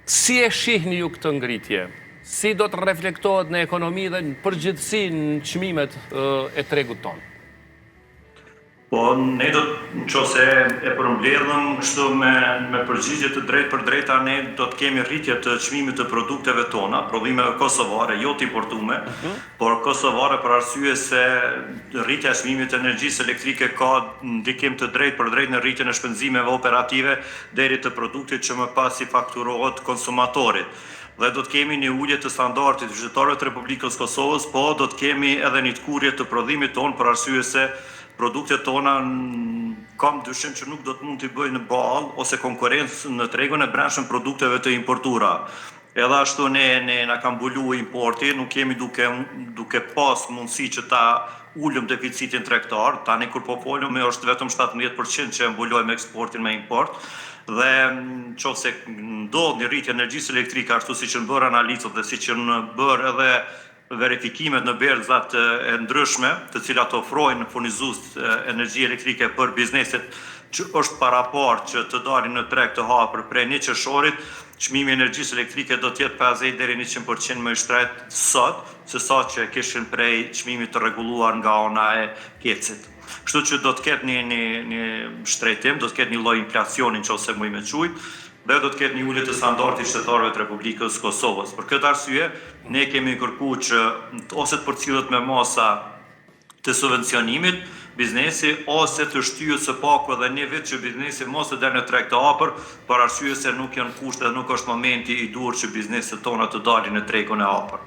Si e shihni ju këtë ngritje? Si do të reflektohet në ekonomi dhe në përgjithësi në çmimet e tregut tonë? Po, ne do të, në qoftë se e përmbledhëm kështu me me përgjigje të drejtpërdrejta, ne do të kemi rritje të çmimit të produkteve tona, prodhimeve kosovare, jo të importume, por kosovare për arsye se rritja e çmimit të energjisë elektrike ka ndikim të drejtpërdrejtë në rritjen e shpenzimeve operative deri të produktit që më pas i fakturohet konsumatorit. Dhe do të kemi një ulje të standardit të qytetarëve të Republikës së Kosovës, po do të kemi edhe një tkurrje të prodhimit tonë për arsye se produktet tona kam dyshim që nuk do të mund t'i bëjnë ballë ose konkurrencë në tregun e brendshëm produkteve të importura. Edhe ashtu ne ne na ka mbulu importi, nuk jemi duke duke pas mundësi që ta ulëm deficitin tregtar, tani kur po folëm është vetëm 17% që e mbulojmë eksportin me import dhe në qoftë se ndodh një rritje e energjisë elektrike ashtu siç janë bërë analizat dhe siç janë bërë edhe verifikimet në berzat e ndryshme, të cilat ofrojnë furnizues energji elektrike për bizneset që është paraparë që të dalin në treg të hapur prej 1 qershorit, çmimi i energjisë elektrike do të jetë 50 deri 100% më i shtrenjtë sot se sa që e kishin prej çmimit të rregulluar nga ana e KEDS-it. Kështu që do të ketë një një një shtrenjtim, do të ketë një lloj inflacioni nëse muj me qujt, dhe do të ketë një ulje të standardit qytetarëve të Republikës së Kosovës. Për këtë arsye, ne kemi kërku që ose të përcillet me masa të subvencionimit biznesi ose të shtyhet së paku edhe një vit që biznesi mos të dalë në treg të hapur, për arsye se nuk janë kushte dhe nuk është momenti i duhur që bizneset tona të dalin në tregun e hapur.